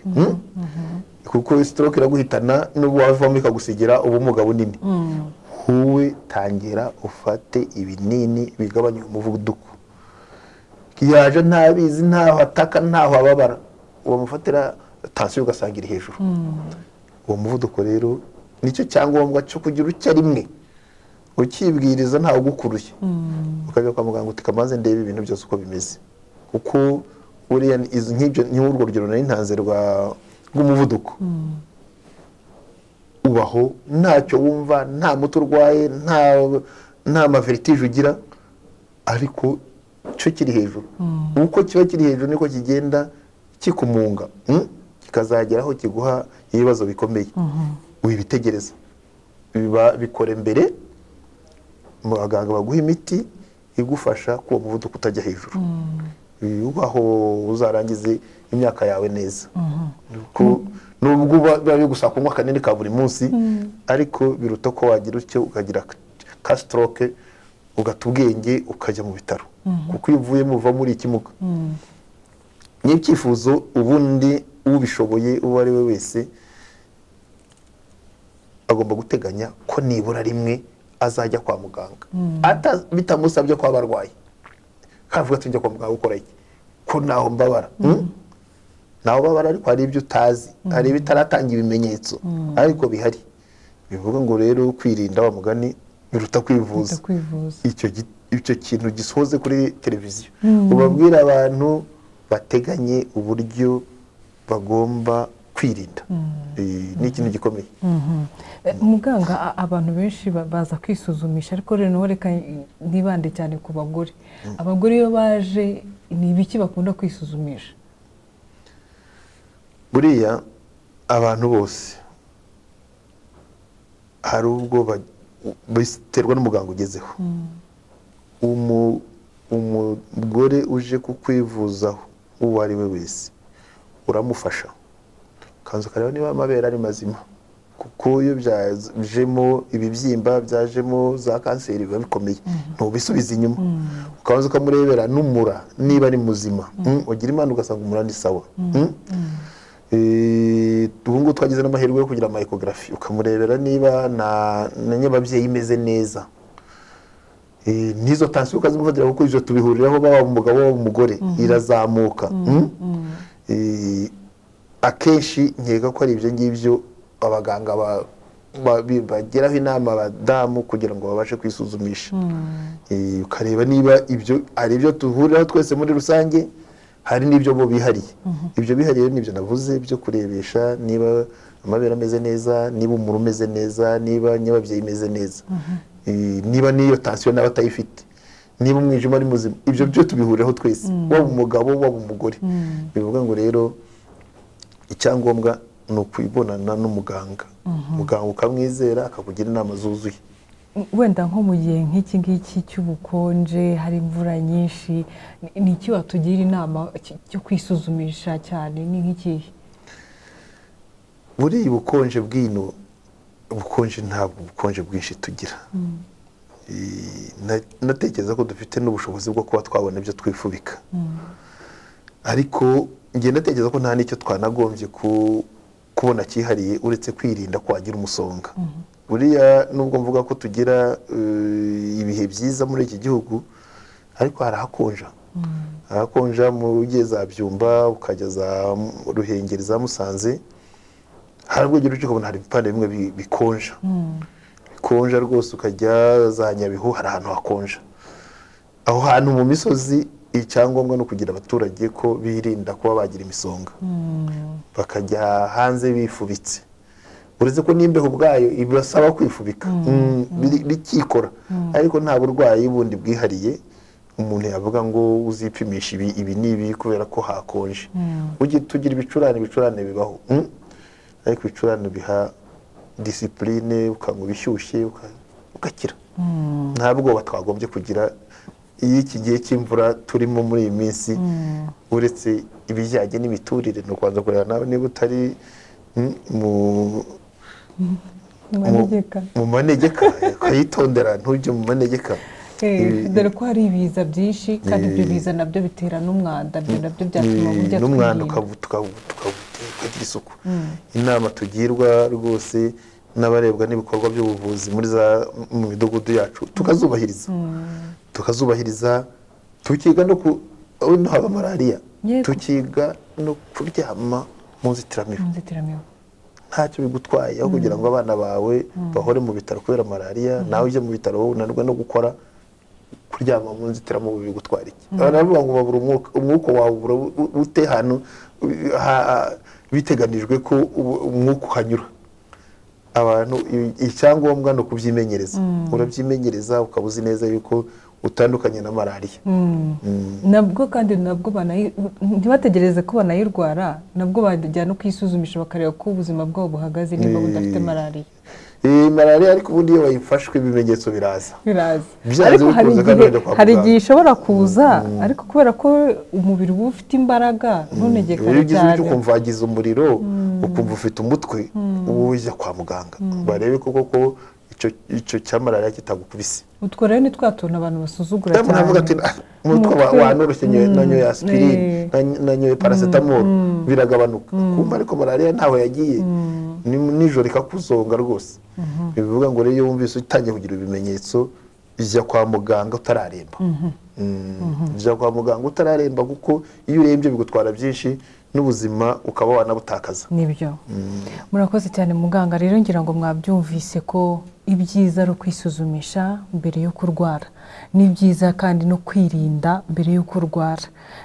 Kuko stroke iraguhitana, n'ubwo wavamo ikagusigira ubumuga bunini. Wowe tangira ufate ibinini bigabanya umuvuduko. Yaje ntabizi, ntaho ataka, ntaho ababara, wamufatira tansiyo ugasanga iri hejuru. Uwo muvuduko rero nicyo cyangombwa cyo kugira ucya rimwe ukibwiriza, ntawe ugukuruye, ukajya kwa muganga uti: "Kamaze ndebe ibintu byose uko bimeze." Kuko buriya izi nk'ibyo, nk'urwo rugero nari ntanze rw'umuvuduko, ubaho ntacyo wumva, nta muti urwaye, nta ma vertige ugira, ariko cyo kiri hejuru. Uko kiba kiri hejuru niko kigenda kikumunga, Kikazagera aho kiguha ibibazo bikomeye. Wibitegereza, biba bikore mbere, abaganga baguha imiti igufasha ko uwo muvuduko utajya hejuru, ubaho uzarangize imyaka yawe neza. Kuko nubwo biba bigusaba kunywa akanini ka buri munsi, ariko biruta ko wagira utyo ukagira ka stroke, ugata ubwenge, ukajya mu bitaro, kuko iyo uvuyemo uva muri ikimuga. Ni icyifuzo ubundi ubishoboye uwo ari we wese agomba guteganya ko nibura rimwe azajya kwa muganga, bitamusabye ko aba arwaye, kavuga ati: "Njya kwa muganga gukora iki ko ntaho mbabara?" Nawe ubabara ariko hari ibyo utazi, hari ibitaratanga ibimenyetso ariko bihari. Bivuga ngo rero kwirinda wa mugani biruta kwivuza. Icyo kintu gisohoze kuri televiziyo, ubabwira abantu bateganye uburyo bagomba kwirinda. Ni ikintu gikomeye. Muganga, abantu benshi baza kwisuzumisha, ariko rero reka ntibande cyane ku bagore. Abagore iyo baje ni ibiki bakunda kwisuzumisha? Buriya abantu bose hari ubwo biterwa n'umuganga ugezeho. Umugore uje kukwivuzaho uwo ari we wese uramufasha, ukanza ukareba niba amabere ari mazima, kuko iyo byajemo ibibyimba, byajemo za kanseri biba bikomeye, ntubisubiza inyuma. Ukabanza ukamurebera n'umura niba ari muzima, ugira Imana ugasanga umura ni sawa. Ubu ngubu twagize n'amahirwe yo kugira ama ecography, ukamurebera niba na nyababyeyi imeze neza. N'izo tansiyo ukazimufatira, kuko ibyo tubihuriraho, baba umugabo waba umugore, irazamuka. Akenshi nkeka ko ari ibyo ngibyo abaganga bageraho inama abadamu kugira ngo babashe kwisuzumisha. Ukareba niba ibyo ari ibyo duhuriraho twese muri rusange, hari n'ibyo bo bihariye. Ibyo bihariye nibyo navuze byo kurebesha niba amabere ameze neza, niba umura umeze neza, niba nyababyeyi imeze neza, niba n'iyo tansiyo nawe atayifite, niba umwijima ari muzima. Ibyo byo tubihuriraho twese, waba umugabo waba umugore. Bivuga ngo rero icyangombwa ni ukwibonana n'umuganga, muganga ukamwizera akakugira inama zuzuye. Wenda nko mu gihe nk'iki ngiki cy'ubukonje, hari imvura nyinshi, ni iki watugira inama cyo kwisuzumisha cyane, ni nk'ikihe? Buriya ubukonje bw'ino, ubukonje ntabwo ubukonje bwinshi tugira. Natekereza ko dufite n'ubushobozi bwo kuba twabona ibyo twifubika, ariko njye ndatekereza ko nta n'icyo twanagombye kubona cyihariye uretse kwirinda ko wagira umusonga. Buriya nubwo mvuga ko tugira ibihe byiza muri iki gihugu, ariko harahakonja. Harakonja mu ugiye za Byumba, ukajya za Ruhengeri, za Musanze, hari ubwo ugira ukabona hari ibipande bimwe bikonja. Bikonja rwose, ukajya za Nyabihu hari ahantu hakonja. Aho hantu mu misozi icyangombwa no kugira abaturage ko birinda kuba bagira imisonga, bakajya hanze bifubitse. Uretse ko n'imbeho ubwayo ibasaba kwifubika, bikikora, ariko nta burwayi bundi bwihariye umuntu yavuga ngo uzipimisha ibi ibi n'ibi kubera ko hakonje. Ujye tugira ibicurane, ibicurane bibaho, ariko ibicurane biha discipline, ukanywa ibishyushye ugakira. Nta bwoba twagombye kugira iyo iki gihe cy'imvura turimo muri iyi minsi, uretse ibijyanye n'imiturire, ni ukubanza kureba nawe niba utari mu manegeka, ukayitondera ntujye mu manegeka. Dore ko hari ibiza byinshi, kandi ibyo biza nabyo bitera n'umwanda, ibyo nabyo byatuma burya n'umwanda ukagira isuku. Inama tugirwa rwose n'abarebwa n'ibikorwa by'ubuvuzi muri za mu midugudu yacu tukazubahiriza, tukazubahiriza, tukiga no ku haba malariya, tukiga no kuryama mu nzitiramibu. Ntacyo bigutwaye aho kugira ngo abana bawe bahore mu bitaro kubera malariya, nawe ujye mu bitaro unanirwe no gukora. Kuryama mu nzitiramibu bigutwara iki? Baravuga ngo babura umwuka, umwuka wawe ute hano biteganijwe ko umwuka uhanyura. Abantu icyangombwa no kubyimenyereza, urabyimenyereza ukaba uzi neza yuko utandukanye na malariya. Nabwo kandi nabwo ntibategereze ko banayirwara, nabwo bajya no kwisuzumisha bakareba ko ubuzima bwabo buhagaze niba budafite malariya. Malariya ariko ubundi iyo bayifashwe ibimenyetso biraza. Ariko hari igihe ishobora kuza, ariko kubera ko umubiri uba ufite imbaraga ntunegekare cyane. Ukumva wagize umuriro, ukumva ufite umutwe, ujya kwa muganga barebe koko ko icyo cya malariya kitagukubise. Utwo rero ni twa tuntu abantu basuzugura cyane. Navuga ati umutwe wanoroshye, nanyoye aspirine, nanyoye paracetamol, biragabanuka. Kumva ariko malariya ntaho yagiye, nijoro ikakuzonga rwose. Bivuga ngo rero iyo wumvise utangiye kugira ibimenyetso, jya kwa muganga utararemba. Jya kwa muganga utararemba, kuko iyo urembye bigutwara byinshi, n'ubuzima ukaba wanabutakaza. Nibyo. Murakoze cyane muganga. Rero ngira ngo mwabyumvise ko ibyiza ari ukwisuzumisha mbere yo kurwara, ni byiza kandi no kwirinda mbere yo kurwara.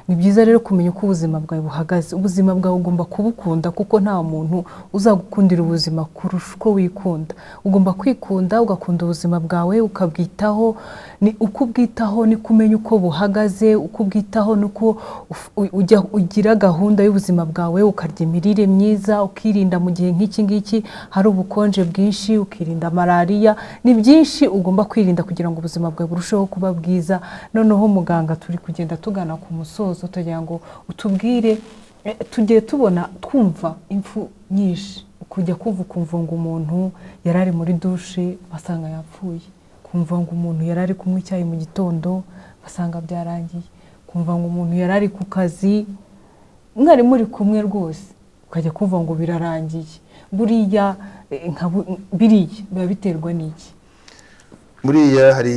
Ni byiza rero kumenya uko ubuzima bwawe buhagaze. Ubuzima bwawe ugomba kubukunda, kuko nta muntu uzagukundira ubuzima kurusha uko wikunda. Ugomba kwikunda, ugakunda ubuzima bwawe, ukabwitaho. Ni uko ubwitaho ni kumenya uko buhagaze, uko ubwitaho nuko ujya ugira gahunda y'ubuzima bwawe, ukarya imirire myiza, ukirinda mu gihe nk'iki ngiki hari ubukonje bwinshi, ukirinda malariya. Ni byinshi ugomba kwirinda kugira ngo ubuzima bwawe burusheho kuba bwiza. Noneho muganga, turi kugenda tugana ku musozo, tugira ngo utubwire, tugiye tubona twumva impfu nyinshi, kujya kumva ukumva ngo umuntu yari ari muri dushe basanga yapfuye, kumva ngo umuntu yari ari kunywa icyayi mu gitondo basanga byarangiye, kumva ngo umuntu yari ari ku kazi mwari muri kumwe rwose ukajya kumva ngo birarangiye. Buriya biriya biba biterwa n'iki? Buriya hari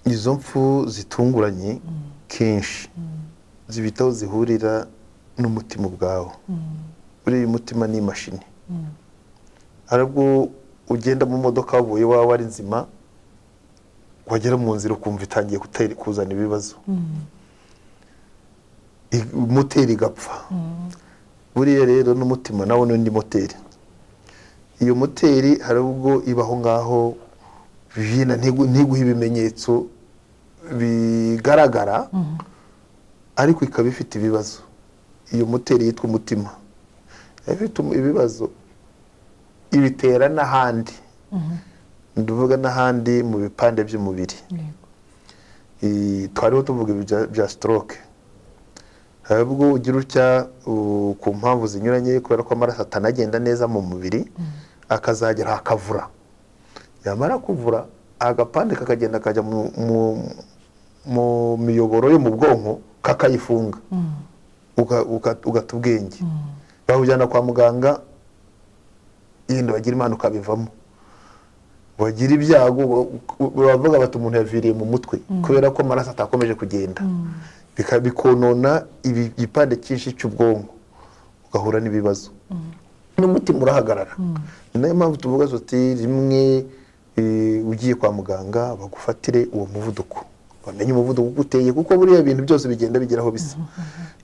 izo mpfu zitunguranye kenshi zibitaho zihurira n'umutima ubwawo. Buriya umutima ni imashini. Aribwo ugenda mu modoka wavuye iwawe ari nzima, wagera mu nzira ukumva itangiye kuzana ibibazo, moteri igapfa. Buriya rero n'umutima nawo n'undi moteri. Iyo moteri hari ubwo ibaho ngaho bina ntiguhe ibimenyetso bigaragara, ariko ikaba ifite ibibazo. Iyo moteri yitwa umutima ifite ibibazo, ibitera n'ahandi, ndavuga n'ahandi mu bipande by'umubiri. Twariho tuvuga bya stroke. Hari ubwo ugira utya ku mpamvu zinyuranye, kubera ko amaraso atanagenda neza mu mubiri, akazagera akavura, yamara kuvura agapande kakagenda kajya mu miyoboro yo mu bwonko kakayifunga, ugata ubwenge, bawujyana kwa muganga, yenda bagira Imana ukabivamo, bagira ibyago bavuga bati umuntu yaviriye mu mutwe kubera ko amaraso atakomeje kugenda, bikonona igipande cyinshi cy'ubwonko, ugahura n'ibibazo n'umutima urahagarara. Ni nayo mpamvu tuvuga tuti rimwe ugiye kwa muganga bagufatire uwo muvuduko, bamenye umuvuduko uko uteye, kuko buriya ibintu byose bigenda bigeraho bisa.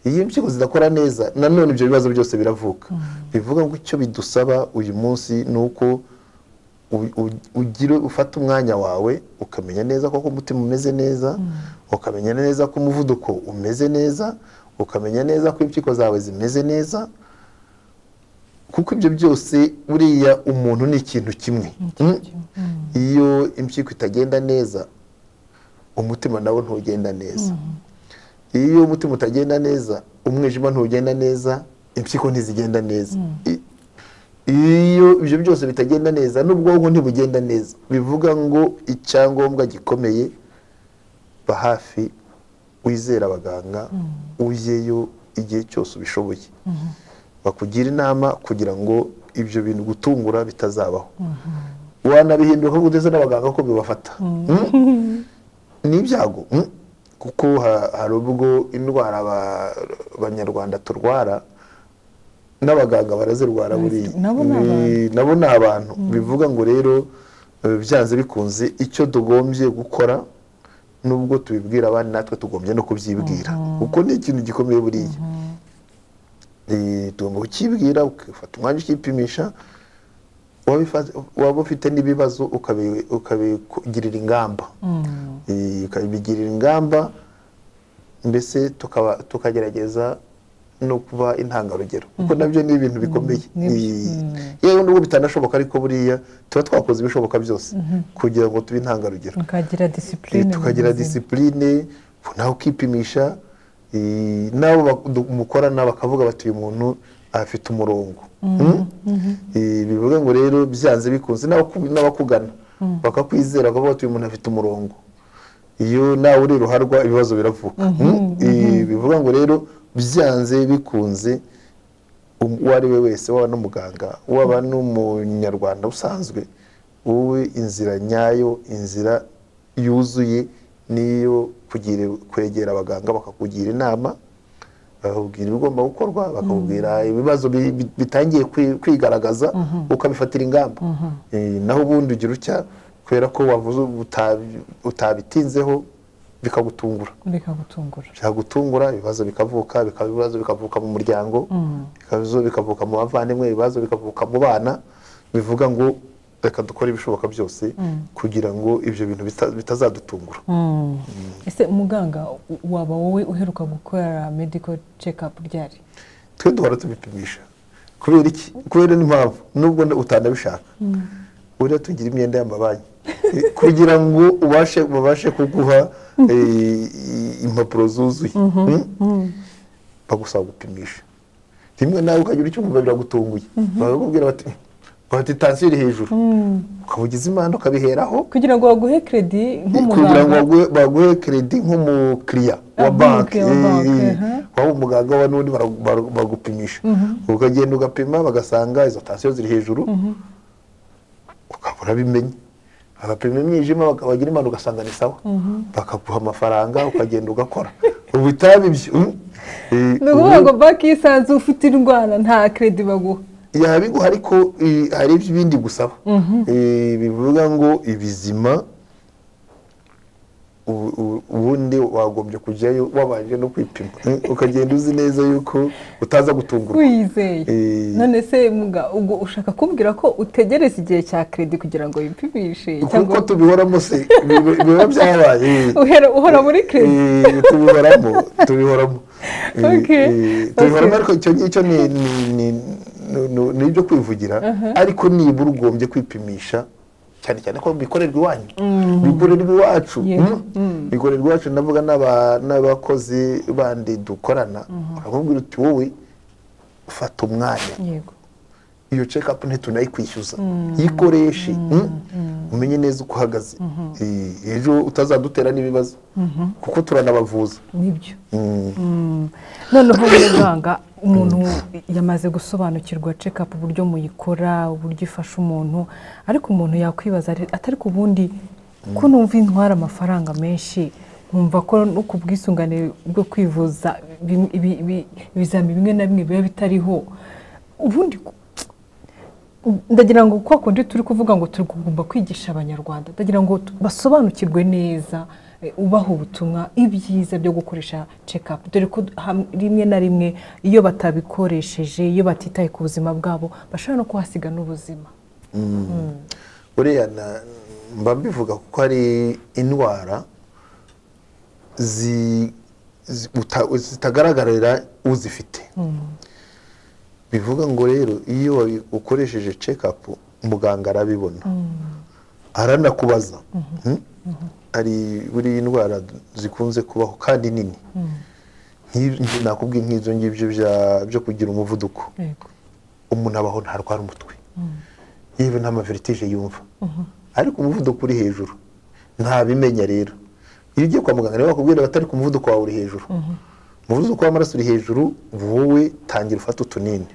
Iyo impyiko zidakora neza nanone ibyo bibazo byose biravuka. Bivuga ngo icyo bidusaba uyu munsi ni uko ugira ufata umwanya wawe ukamenya neza ko umutima umeze neza, ukamenya neza ko umuvuduko umeze neza, ukamenya neza ko impyiko zawe zimeze neza, kuko ibyo byose buriya umuntu ni ikintu kimwe. Iyo impyiko itagenda neza, umutima nawo ntugenda neza. Iyo umutima utagenda neza, umwijima ntugenda neza, impyiko ntizigenda neza. Iyo ibyo byose bitagenda neza, n'ubwonko ntibugenda neza. Bivuga ngo icyangombwa gikomeye, ba hafi, wizera abaganga, uyeyo igihe cyose ubishoboye, bakugira inama kugira ngo ibyo bintu gutungura bitazabaho. Wanabihindura kuko ndetse n'abaganga ko bibafata ni ibyago, kuko hari ubwo indwara abanyarwanda turwara n'abaganga barazirwara, buriya nabo ni abantu. Bivuga ngo rero byanze bikunze icyo tugombye gukora, nubwo tubibwira abandi natwe tugombye no kubyibwira, kuko ni ikintu gikomeye buriya. Tugomba kukibwira, ugafata umwanya ukipimisha, waba ufite n'ibibazo ukabigirira ingamba, ukabigirira ingamba, mbese tukagerageza no kuba intangarugero, kuko nabyo ni ibintu bikomeye. Yewe nubwo bitanashoboka, ariko buriya tuba twakoze ibishoboka byose kugira ngo tube intangarugero, tukagira discipline, nawe ukipimisha, nabo mukorana bakavuga bati uyu muntu afite umurongo. Bivuga ngo rero byanze bikunze n'abakugana bakakwizera bakavuga bati uyu muntu afite umurongo. Iyo nawe uri ruharwa ibibazo biravuka. Bivuga ngo rero byanze bikunze uwo ari we wese, waba n'umuganga, waba n'umunyarwanda usanzwe, wowe inzira nyayo, inzira yuzuye niyo kwegera abaganga bakakugira inama, Bakakubwira ibigomba gukorwa, bakakubwira ibibazo bitangiye kwigaragaza, ukabifatira ingamba. Naho ubundi ugira utya kubera ko wavuze utabitinzeho bikagutungura. Byagutungura, ibibazo bikavuka, ibibazo bikavuka mu muryango, ibibazo bikavuka mu bavandimwe, ibibazo bikavuka mu bana. Bivuga ngo reka dukore ibishoboka byose kugira ngo ibyo bintu bitazadutungura. Ese muganga, waba wowe uheruka gukora medical check up ryari? Twe duhora tubipimisha. Kubera iki? Kubera n'impamvu nubwo utanabishaka, buriya tugira imyenda y'amabanki kugira ngo babashe kuguha impapuro zuzuye. Bagusaba gupimisha rimwe, nawe ukagira icyo wumva biragutunguye, bakakubwira bati tansiyo iri hejuru, ukaba ugize imana ukabiheraho kugira ngo baguhe crédit. Kugira ngo Nk'umuganga. baguhe crédit nk'umukiriya wa banki. Nk'umukiriya wa banki, Waba umuganga wa n'undi bagupimisha, ukagenda ugapima, bagasanga izo tansiyo ziri hejuru, ukaba urabimenye. Bagapima imyijima, bagira imana ugasanga ni sawa, bakaguha amafaranga, ukagenda ugakora. Ubu itabi ibyo Ni ukuvuga ngo banki iyo isanze ufite indwara nta crédit baguha? Yabiguha, ariko hari ibindi gusaba. Bivuga ngo ibizima ubundi wagombye kujyayo wabanje no kwipima. Ukagenda uzi neza yuko utaza gutungurwa. Wizeye. None se muga, ubwo ushaka kumbwira ko utegereza igihe cya crédit kugira ngo wipimishe? Kuko tubihoramo se, biba byabaye. Uhora muri crédit. Tubihoramo, tubihoramo. Tubihoramo, ariko icyo ngicyo ni ibyo kwivugira, ariko nibura ugombye kwipimisha, cyane cyane ko bikorerwa iwanyu, bikorerwa iwacu. Bikorerwa iwacu. Ndavuga n'abakozi bandi dukorana, uramubwira uti: "Wowe fata umwanya, iyo check up ntitunayikwishyuza, yikoreshe, umenye neza uko uhagaze, ejo utazadutera n'ibibazo," kuko turanabavuza. Nibyo. Noneho muganga, umuntu yamaze gusobanukirwa check up, uburyo muyikora, uburyo ifasha umuntu, ariko umuntu yakwibaza atari ku bundi ko numva intwara amafaranga menshi, nkumva ko no ku bwisungane bwo kwivuza ibizami bimwe na bimwe biba bitariho. Ubundi ndagira ngo kwa kundi turi kuvuga ngo turi kugomba kwigisha Abanyarwanda, ndagira ngo basobanukirwe neza, ubaha ubutumwa, ibyiza byo gukoresha check up, dore ko rimwe na rimwe iyo batabikoresheje, iyo batitaye ku buzima bwabo, bashobora no kuhasiga n'ubuzima. Buriya mba mbivuga kuko hari indwara zitagaragarira uzifite. Bivuga ngo rero iyo ukoresheje check up, muganga arabibona, aranakubaza. Hari buriya indwara zikunze kubaho kandi nini. Nakubwiye nk'ibyo ngibyo byo kugira umuvuduko. Umuntu abaho ntarwara umutwe, yewe nta ma vertiges yumva, ariko umuvuduko uri hejuru ntabimenya. Rero iyo ugiye kwa muganga, nibo bakubwira batari ku muvuduko wawe uri hejuru, umuvuduko w'amaraso uri hejuru, wowe tangira ufate utunini.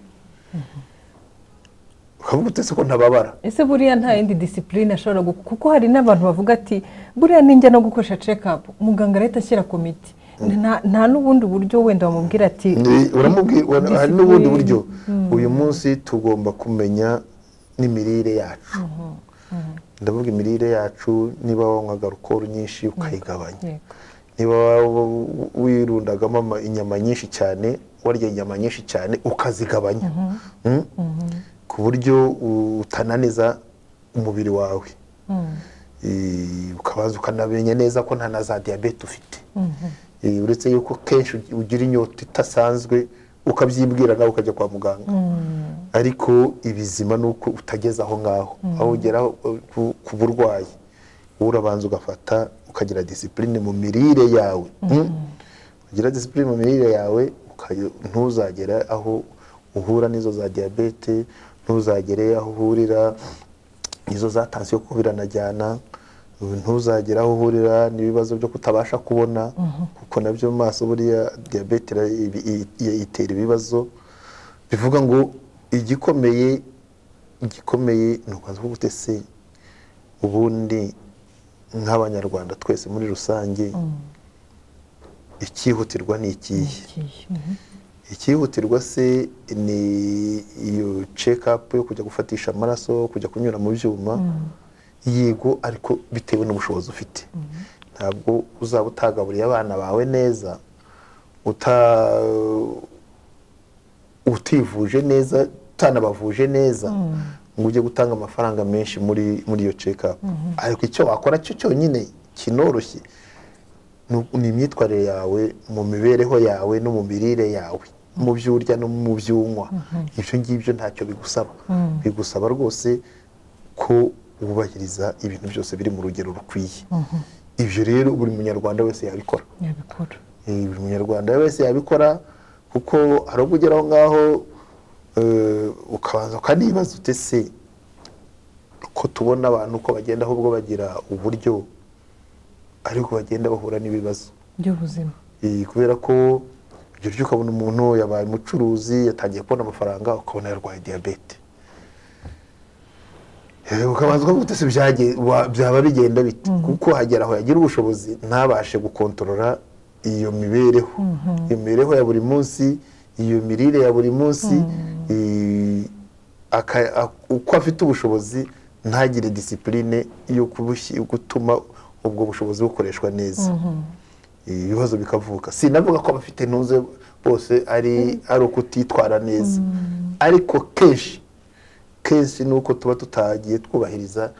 Ukavuga utese ko ntababara? Ese buriya nta yindi discipline ashobora kuko hari n'abantu bavuga ati: "Buriya ninjya no gukoresha check up, muganga arahita ashyira ku miti." Nta n'ubundi buryo wenda wamubwira ati Uramubwira, hari n'ubundi buryo. Uyu munsi tugomba kumenya n'imirire yacu. Ndavuga imirire yacu, niba wanywaga alcool nyinshi ukayigabanya, niba wirundagamo inyama nyinshi cyane, warya inyama nyinshi cyane, ukazigabanya, ku buryo utananiza umubiri wawe. Ukabanza ukanamenya neza ko nta na za diyabete ufite. Uretse yuko kenshi ugira inyota idasanzwe, ukabyibwira nawe ukajya kwa muganga, ariko ibizima ni uko utageze aho ngaho, aho ugera ku burwayi, wowe urabanza ugafata ukagira discipline mu mirire yawe. Ugira discipline mu mirire yawe, ntuzagere aho uhura n'izo za diyabete, ntuzagere aho uhurira n'izo za tansiyo, kuko biranajyana. Ntuzagere aho uhurira n'ibibazo byo kutabasha kubona, kuko nabyo mu maso buriya diyabete itera ibibazo. Bivuga ngo igikomeye ni ukubanza kuvuga uti: "Ese ubundi nk'Abanyarwanda twese muri rusange, icyihutirwa ni ikihe?" Ikihe? Icyihutirwa se ni iyo check-up yo kujya gufatisha amaraso, kujya kunyura mu byuma? Yego, ariko bitewe n'ubushobozi ufite. Ntabwo uzaba utagaburiye abana bawe neza, utivuje neza, utanabavuje neza, ngo ujye gutanga amafaranga menshi muri iyo check-up. Ariko icyo wakora cyo cyonyine kinoroshye ni imyitwarire yawe mu mibereho yawe no mu mirire yawe, mu byo urya no mu byo unywa. Ibyo ngibyo ntacyo bigusaba. Bigusaba rwose ko wubahiriza ibintu byose biri mu rugero rukwiye. Ibyo rero buri munyarwanda wese yabikora. Yabikora. Buri munyarwanda wese yabikora, kuko hari ubwo ugera aho ngaho ukabanza ukanibaza uti ese ko tubona abantu uko bagenda ahubwo bagira uburyo, ariko bagenda bahura n'ibibazo by'ubuzima. Kubera ko ibyo byo ukabona umuntu yabaye umucuruzi, yatangiye kubona amafaranga, ukabona yarwaye diyabete. Ukabanza ukavuga uti ese byaba bigenda bite? Kuko hagera aho yagira ubushobozi ntabashe gukontorora iyo mibereho, iyo mibereho ya buri munsi, iyo mirire ya buri munsi, uko afite ubushobozi ntagire disipurine yo gutuma ubwo bushobozi bukoreshwa neza. Ibibazo bikavuka. Sinavuga ko abafite ntuze bose ari ukutitwara neza, ariko kenshi kenshi ni uko tuba tutagiye twubahiriza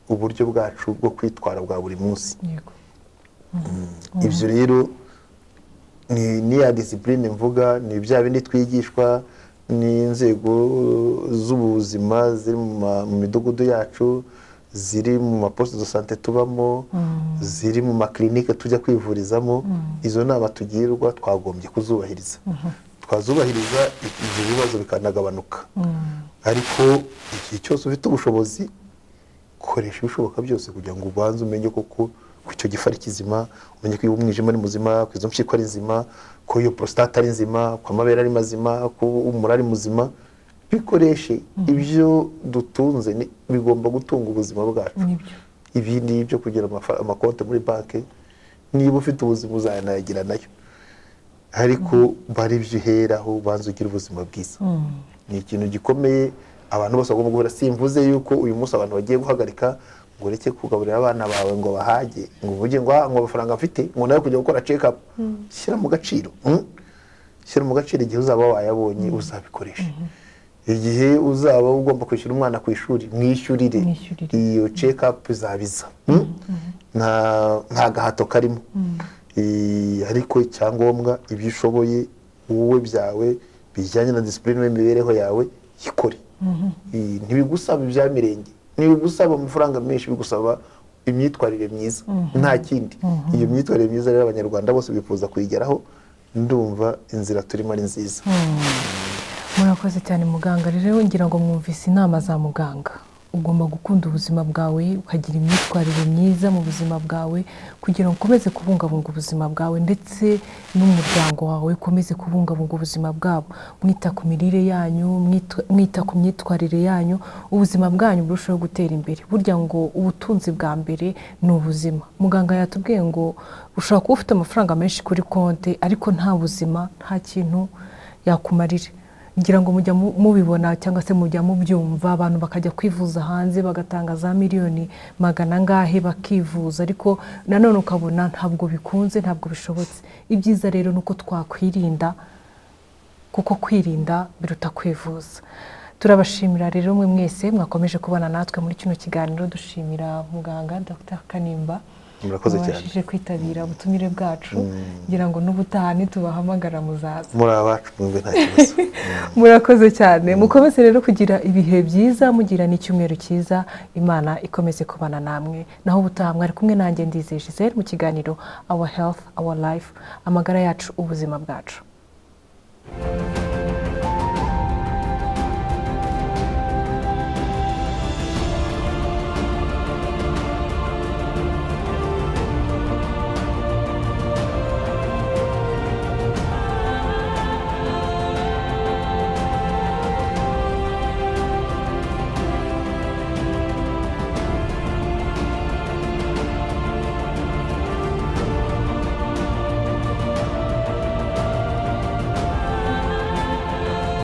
uburyo bwacu bwo kwitwara bwa buri munsi. Ibyo rero ni ya disipurine mvuga, ni bya bindi twigishwa n'inzego z'ubuzima ziri mu midugudu yacu, ziri mu maposite de sante tubamo, ziri mu makirinike tujya kwivurizamo. Izo nama tugirwa twagombye kuzubahiriza. Twazubahiriza ibyo bibazo bikanagabanuka. Ariko igihe cyose ufite ubushobozi, koresha ibishoboka byose kugira ngo ubanze umenye koko ko icyo gifu ari kizima, umenye ko umwijima ari muzima, ko izo mpyiko ari nzima, ko iyo prostate ari nzima, ko amabere ari mazima, ko umura ari muzima. Bikoreshe ibyo dutunze, bigomba gutunga ubuzima bwacu. Ibindi byo kugira amakonti muri banki, niba ufite ubuzima uzanayagira nayo, ariko bari byo uheraho ubanza ugira ubuzima bwiza. Ni ikintu gikomeye abantu bose bagomba guhora. Simvuze yuko uyu munsi abantu bagiye guhagarika ngo ureke kugaburira abana bawe ngo bahage, ngo uvuge ngo amafaranga mfite ngo nawe kujya gukora check up. Shyira mu gaciro, shyira mu gaciro. Igihe uzaba wayabonye uzabikoresha. Igihe uzaba ugomba kwishyura umwana ku ishuri, mwishyurire. Iyo check up izabiza, nta gahato karimo. Ariko icyangombwa ibyo ushoboye wowe byawe bijyanye na disipurine y'imibereho yawe yikore. Ntibigusaba ibya mirenge, ntibigusaba amafaranga menshi, bigusaba imyitwarire myiza, nta kindi. Iyo myitwarire myiza rero abanyarwanda bose bifuza kuyigeraho. Ndumva inzira turimo ari nziza. Murakoze cyane muganga. Rero ngira ngo mwumvise inama za muganga. Ugomba gukunda ubuzima bwawe, ukagira imyitwarire myiza mu buzima bwawe kugira ngo ukomeze kubungabunga ubuzima bwawe ndetse n'umuryango wawe ukomeze kubungabunga ubuzima bwabo. Mwita ku mirire yanyu, mwita ku myitwarire yanyu, ubuzima bwanyu burushaho gutera imbere. Burya ngo ubutunzi bwa mbere ni ubuzima. Muganga yatubwiye ngo ushobora kuba ufite amafaranga menshi kuri konti, ariko nta buzima, nta kintu yakumarira. Ngira ngo mujya mubibona cyangwa se mujya mubyumva, abantu bakajya kwivuza hanze bagatanga za miliyoni magana angahe bakivuza, ariko nanone ukabona ntabwo bikunze, ntabwo bishobotse. Ibyiza rero nuko twakwirinda, kuko kwirinda biruta kwivuza. Turabashimira rero mwe mwese mwakomeje kubana natwe muri kino kiganiro. Dushimira muganga Dr. Kanimba Murakoze cyane. Mubashije kwitabira ubutumire bwacu. Ngira ngo n'ubutaha nitubahamagara muzaza. Muri abacu mwebwe nta kibazo. Murakoze cyane. Mukomeze rero kugira ibihe byiza, mugira n'icyumweru cyiza. Imana ikomeze kubana namwe. Naho ubutaha mwari kumwe nanjye Ndizeye Gisele mu kiganiro Our Health Our Life, amagara yacu ubuzima bwacu.